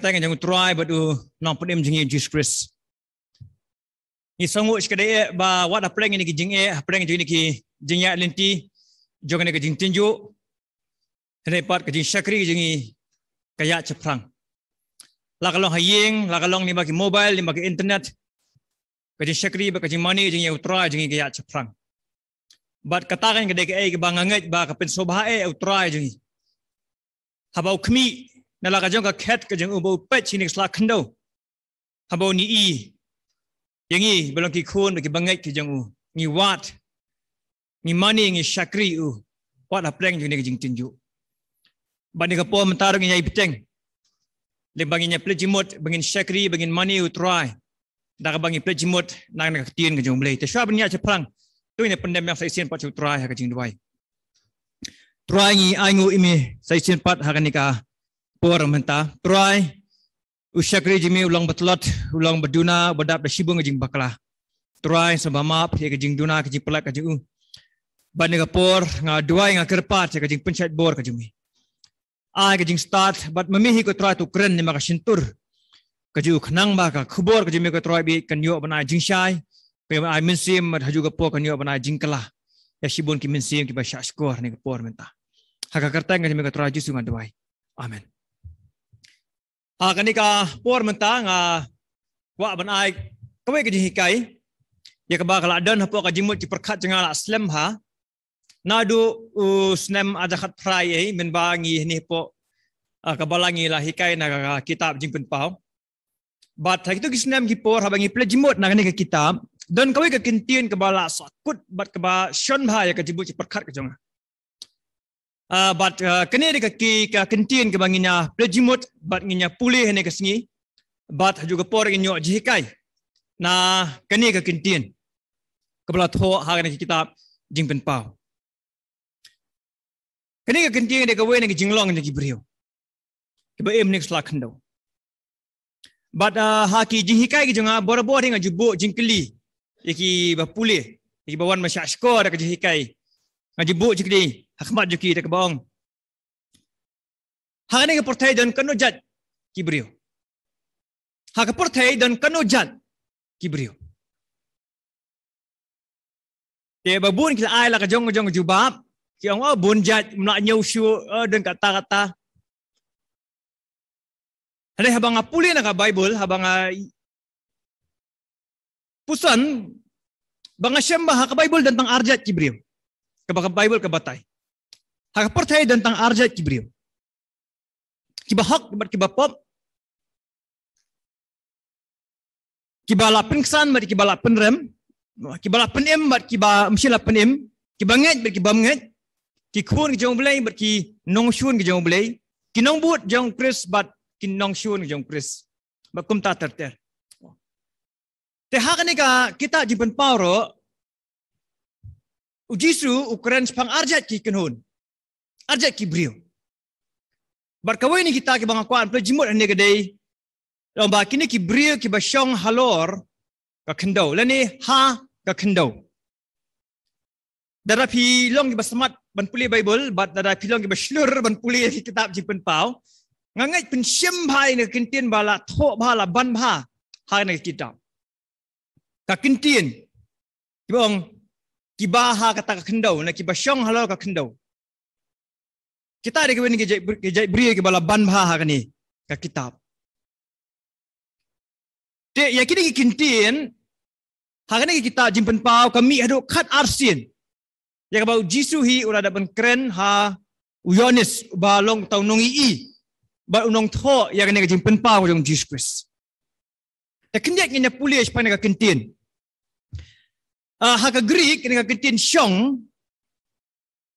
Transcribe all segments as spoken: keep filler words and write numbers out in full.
Tang jong u Trai bad u Nongpynim jong ngi u Jisu Khrist. Ngi sngew shikatdei ba wat hapdeng kine ki jingeh, hapdeng kine ki jingïaid lynti jong kane ka jingtynjuh, hynrei pat ka jingshakri jong ngi ka ïaid shaphrang. La ka long ha ïing, la ka long lyngba ki mobile, lyngba ki internet, ka jingshakri bad ka jingmane jong ngi ïa u Trai jong ngi ka ïaid shaphrang. Bad kata kan ka dei kaei kaba nga ngeit ba ka pynsngewbha eh ïa u Trai jong ngi. Haba u khmih na la ka jong ka khet ka jong u, ba u peit shane ka sla khyndew, haba u ïohi ïa ngi ba long ki khun bad ki bangeit ki jong u, ngi wad, ngi mane, ngi shakri ïa u wat hapdeng jong kane ka jingtynjuh. Bad ha kane ka por mynta ruh ngin ïai bteng lyngba ngin ïa plie jingmut ba ngin shakri, ba ngin mane ïa u Trai da kaba ngin plie jingmut na kane ka ktien ka jong u Blei. Te shuwa ban ïaid shaphrang, to ngin ïa pyndem biang sa shisien pat sha u Trai ha ka jingduwai. Trai, ngi ainguh ïa me sa shisien pat ha kane ka por mynta. Trai, u shakri jong me u long ba tlot, u long ba duna, ba dap da shibun ka jingbakla. Trai, sa ba map ïa ka jingduna, ka jingpyllait ka jong u. Bad ha kane ka por nga duwai, nga kyrpad ïa ka jingpynshait bor ka jong me. Ai ka jingstad bad ma me hi ko Trai to kren lyngba ka shyntur ka jong u, khnang ba ka khubor ka jong me ko Trai bad kan ïoh ban ai jingshai, kan ïoh ban ai mynsiem, bad ha kajuh ka por kan ïoh ban ai jingkylla ïa shibun ki mynsiem kiba shahshkor ha kane ka por mynta. Ha ka kyrteng ka jong me ko Trai Jisu nga duwai. Amen. Ha kane ka por mynta nga kwah ban ai kawei ka jinghikai ïa kaba ka la don hapoh ka jingmut jingpyrkhat jong nga la slem bha. Naduh u snem ar hajar khatphra ei mynba ngi hangne hapoh, ah, ka balang ngi la hikai na ka kitab Jingpynpaw. Bad ha kito ki snem ki por haba ngi plie jingmut na kane ka kitab, don kawei ka kyntien kaba la sahkut bad kaba shon bha ïa ka jingmut jingpyrkhat ka jong nga. Ah, bad, ah, kane dei ka ki, ka kyntien kaba ngin ïa plie jingmut bad ngin ïa pule ha kane ka sngi. Bad ha kajuh ka por ngin ïoh jinghikai na kane ka kyntien kaba la thoh ha kane ka kitab Jingpynpaw. Kane ka kyntien ka dei kawei na ki jinglong jong ki briew kiba im ha kane ka sla khyndew. Bad, ah, ha ki jinghikai ki jong nga, borabor hi nga ju buh jingkylli ïa kiba pule, ïa kiba wan ban shahshkor ïa ka jinghikai. Nga ju buh jingkylli ha khmat jong ki da kaba ong, ha kane ka pyrthei don katno jait ki briew? Ha ka pyrthei don katno jait ki briew? Te ba bun ki la ai la ka jong ka jong ka jubab, ki ong, oh, bun jait, ym lah ñiew shuh, oh, don katta katta. Hynrei haba nga pule na ka Baibl, haba nga puson, ba nga shem ba ha ka Baibl don tang ar jait ki briew. Kaba ka Baibl ka batai, ha ka pyrthei don tang ar jait ki briew. Kiba hok bad kiba pop, kiba la pynksan bad kiba la pynrem, kiba la pynim bad kiba ym shym la pynim, kiba ngeit bad kiba ym ngeit, ki khun ki jong u Blei bad ki nongshun ki jong u Blei, ki nongbud jong u Khrist bad ki nongshun ki jong u Khrist, bad kumta ter ter. Te ha kane ka kitab Jingpynpaw ruh, u Jisu u kren shaphang ar jait ki kynhun, ar jait ki briew. Bad kawei na kita kiba nga kwah ban plie jingmut hangne ka dei, long ba kine ki briew kiba shong halor ka khyndew lane ha ka khyndew. Lada phi long kiba smat ban pule Baibl bad lada phi long kiba shlur ban pule ïa ki kitab Jingpynpaw, nga ngeit phin shem bha ïa kane ka kyntien ba la thoh bha, la ban bha ha kane ka kitab. Ka kyntien, kiba ong, kiba ha kata ka khyndew, na kiba shong halor ka khyndew. Kita dei kawei na ki jait br-, ki jait briew kiba la ban bha ha kane ka kitab. Te ïa kine ki kyntien ha kane ka kitab Jingpynpaw ka mih haduh khat ar sien ïa kaba u Jisu hi u la dep ban kren ha u Ïoannis uba long uta u nongïohi bad u nongthoh ïa kane ka Jingpynpaw ka jong u Jisu Khrist. Te khyndiat ngin ïa pule shaphang kane ka kyntien. Ah, ha ka Greek kane ka kyntien shong,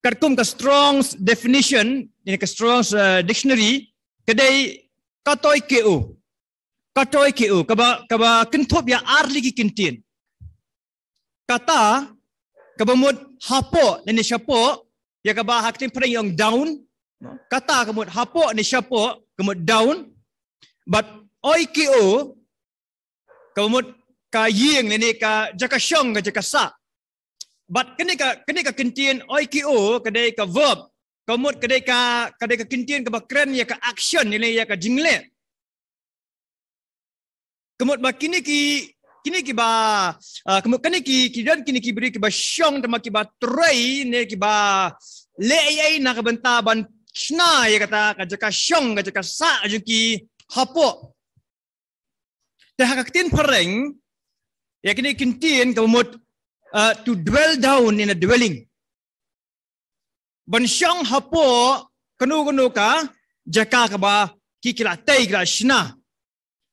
katkum ka Strong's definition, ïa ka Strong's, ah, dictionary, ka dei katoikeo. Katoikeo, kaba, kaba kynthup ïa ar tylli ki kyntien. Kata, kaba mut hapoh, lane shapoh, ïa kaba ha ka ktien phareng ong down. Kata ka mut hapoh ne shapoh, ka mut down. Bad oikeo, ka mut ka ïing lane ka jaka shong, ka jaka sah. Bad kane ka, kane ka kyntien oikeo ka dei ka verb, ka mut ka dei ka, ka dei ka kyntien kaba kren ïa ka action lane ïa ka jingleh. Ka mut ba kine ki, kine ki ba, ah, ka mut kine ki, ki don kine ki briew ki ba shong tang ba ki ba trei ne ki ba leh ei ei na ka bynta ban shna ïa kata ka jaka shong, ka jaka sah jong ki hapoh. Te ha ka ktien phareng, ïa kine ki ktien ka mut, ah, to dwell down in a dwelling. Ban shong hapoh kano kano ka jaka kaba ki ki la tei ki la shna.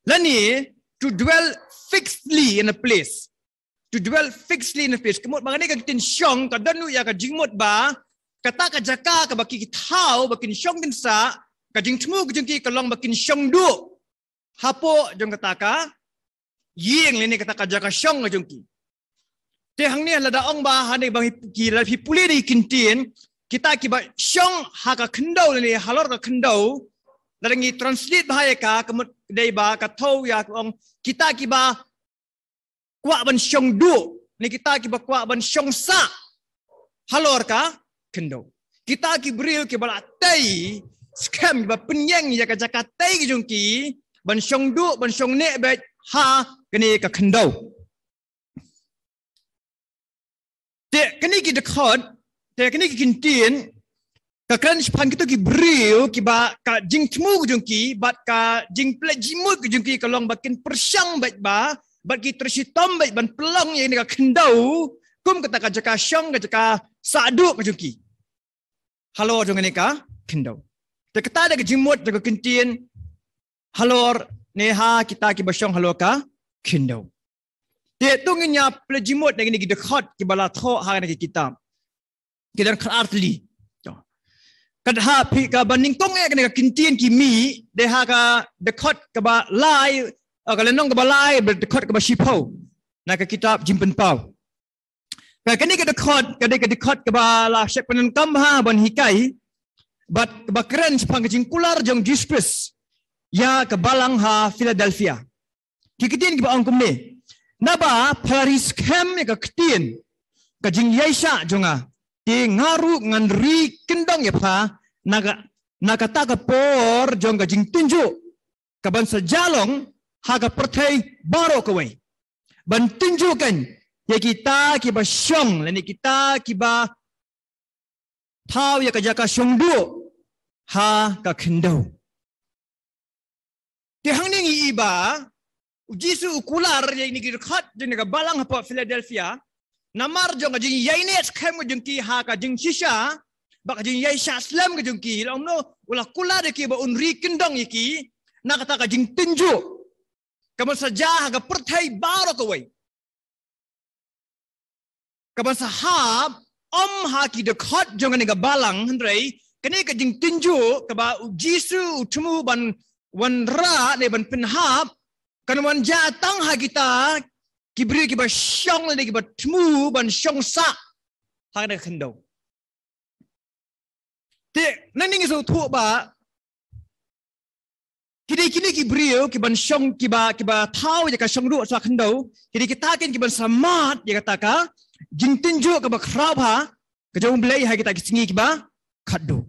Lane to dwell fixedly in a place. To dwell fixedly in a place. Ka mut ba kane ka ktien shong ka don ïa ka jingmut ba kata ka jaka kaba ki ki thaw ba kin shong kin sah, ka jingthmu ka jong ki ka long ba kin shong duh hapoh jong kata ka ïing lane kata ka jaka shong ka jong ki. Te hangne lada ong ba hangne ba ki la phi pule da ki ktien, kita ki ba shong ha ka khyndew lane halor ka khyndew, lada ngi translate bha ïa ka, ka mut dei ba ka thaw ïa ka ong kita ki ba kwah ban shong duh, ne kita ki ba kwah ban shong sah halor ka khyndew. Kita ki briew ki ba la tei skhem, ki ba pynïeng ïa ka jaka tei ka jong ki ban shong duh, ban shong neh beit ha kane ka khyndew. Te kane ki dkhot, te kane ki ktien, ka kren shaphang kito ki briew ki ba ka jingthmu ka jong ki bad ka jingpynleit jingmut ka jong ki ka long ba kin pyrshang beit ba, bad ki trei shitom beit ban pynlong ïa kane ka khyndew kum kata ka jaka shong, ka jaka sah duh ka jong ki halor jong kane ka khyndew. Te kata dei ka jingmut jong ka ktien halor ne ha kita ki ba shong halor ka khyndew. Te to ngin ïa pynleit jingmut na kine ki dkhot ki ba la thoh ha kane ka kitab. Ki don khatar tylli. Kat ha phi ka ba nyngkong eh kane ka ktien ki mih dei ha ka dkhot kaba lai, eh, ka lynnong kaba lai bad dkhot kaba shiphew na ka kitab Jingpynpaw. Ka kane ka dkhot ka dei ka dkhot kaba la shah pyndonkam ha ban hikai bad kaba kren shaphang ka jingkular jong Jisu Khrist ïa ka balang ha Philadelphia. Ki ktien kiba ong kumne. Naba pha la ri skhem ïa ka ktien ka jingïaishah jong nga, te nga ruh ngan ri kyndong ïa pha na ka, na kata ka por jong ka jingtynjuh ka ban sa jah long ha ka pyrthei baroh kawei, ban tynjuh kan ïa kita kiba shong lane kita kiba thaw ïa ka jaka shong duh ha ka khyndew. Te hangne ngi i ba u Jisu u kular ïa kine ki dkhot jong kane ka balang hapoh Philadelphia namar jong ka jingïaineh skhem ka jong ki ha ka jingshisha bad ka jingïaishah slem ka jong ki. Long no u la kular ïa ki ba un ri kyndong ïa ki na kata ka jingtynjuh ka ban sa jah ha ka pyrthei baroh kawei. Ka ban sa hap ym ha ki dkhot jong kane ka balang, hynrei kane ka jingtynjuh kaba u Jisu u thmu ban wanrah ne ban pynhap kan wan jah tang ha kita ki briew kiba shong lane kiba thmu ban shong sah ha kane ka khyndew. Te nangne ngi sngewthuh ba ki dei kine ki briew kiban shong kiba, kiba thaw ïa ka shong duh sha khyndew, ki dei kita kin kiban sa mad ïa kata ka jingtynjuh kaba khraw bha ka jong U Blei ha kita ki sngi kiba khatduh.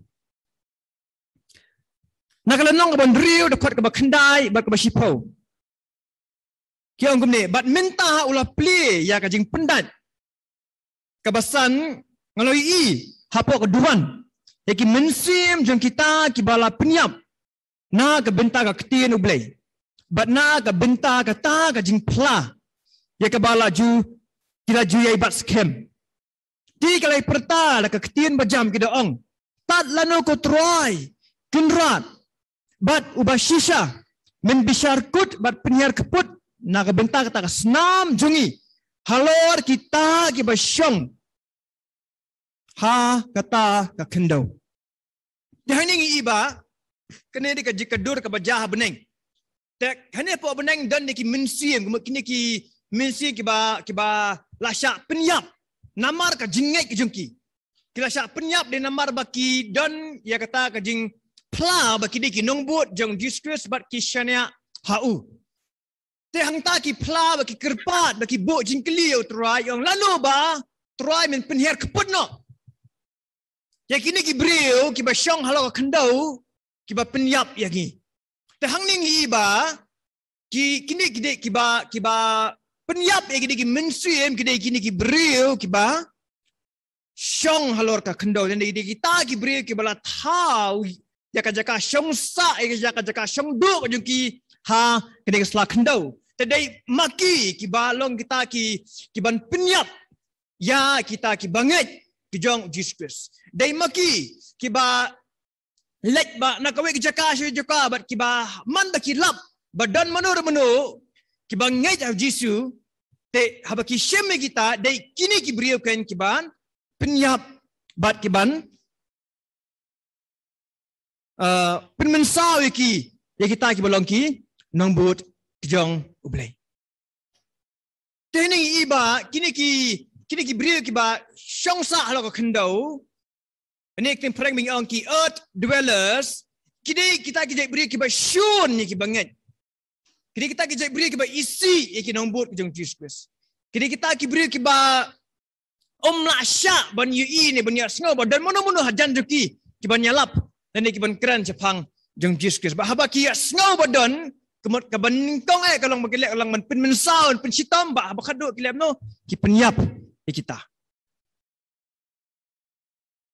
Na ka lynnong kaba hynriew, dkhot kaba khyndai bad kaba shiphew. Ki ong kumne, bad mynta u la plie ïa ka jingpyndait kaba san nga la ïohi hapoh ka duwan ïa ki mynsiem jong kita kiba la pynïap na ka bynta ka ktien U Blei bad na ka bynta kata ka jingphla ïa kaba la ju, ki la ju ïai bat skhem. Te ki la ïai pyrta da ka ktien bajam, ki da ong, tad lano ko Trai Kynrad bad uba shisha, men bishar kut bad pynhiar kput na ka bynta kata ka snam jong ngi halor kita kiba shong ha kata ka khyndew. Te hangne ngi i ba kane dei ka jingkyrduh kaba jia ha bneng. Te hangne hapoh bneng don ne ki mynsiem, kine ki mynsiem kiba, kiba la shah pynïap namar ka jingngeit ka jong ki. Ki la shah pynïap dei namar ba ki don ïa kata ka jingphla ba ki dei ki nongbud jong Jisu Khrist bad ki shaniah ha u. Te hangta ki phla bad ki kyrpad bad ki buh jingkylli ïa U Trai, ong lano ba Trai men pynhiar kput noh ïa kine ki briew kiba shong halor ka khyndew kiba pynïap ïa ngi. Te hangne ngi i ba Ki, kine ki dei kiba, kiba pynïap ïa ki dei ki mynsiem, ki dei kine ki briew kiba shong halor ka khyndew. Dei, dei kita ki briew kiba la thaw ïa ka jaka shong sah, ïa ka jaka, jaka shong duh jong ki ha kane ka sla khyndew. Te dei ma ki kiba long kita ki, kiban pynïap ïa kita kiba ngeit ki jong u Jisu Khrist. Dei ma ki kiba leit ba na kawei ka jaka sha jaka bad kiba man ba ki lap ba don mano re mano kiba ngeit ha u Jisu. Te haba ki shem ïa kita, dei kine ki briew kein kiban pynïap bad kiban, uh, pynmynsaw ïa ki, ïa kita kiba long ki nongbud ki jong U Blei. Te ngi i ba kine ki, kine ki briew kiba shong sah halor ka khyndew, ne ki phareng ba ngi ong ki earth dwellers, ki dei kita ki jait briew kiba shun ïa kiba ngeit. Ki dei kita ki jait briew kiba isih ïa ki nongbud ki jong u Jisu Khrist. Ki dei kita ki briew kiba ym lah shah ban ïohi ne ban ïohsngew ba don mano mano hajan jong ki kiban ïalap lane kiban kren shaphang jong u Jisu Khrist. Ba haba ki ïohsngew ba don, ka mut kaba nyngkong eh ka long ba ki leh, ka long ban pynmynsaw, ban pynshitom, ba haba khadduh ki leh kumno, ki pynïap ïa kita.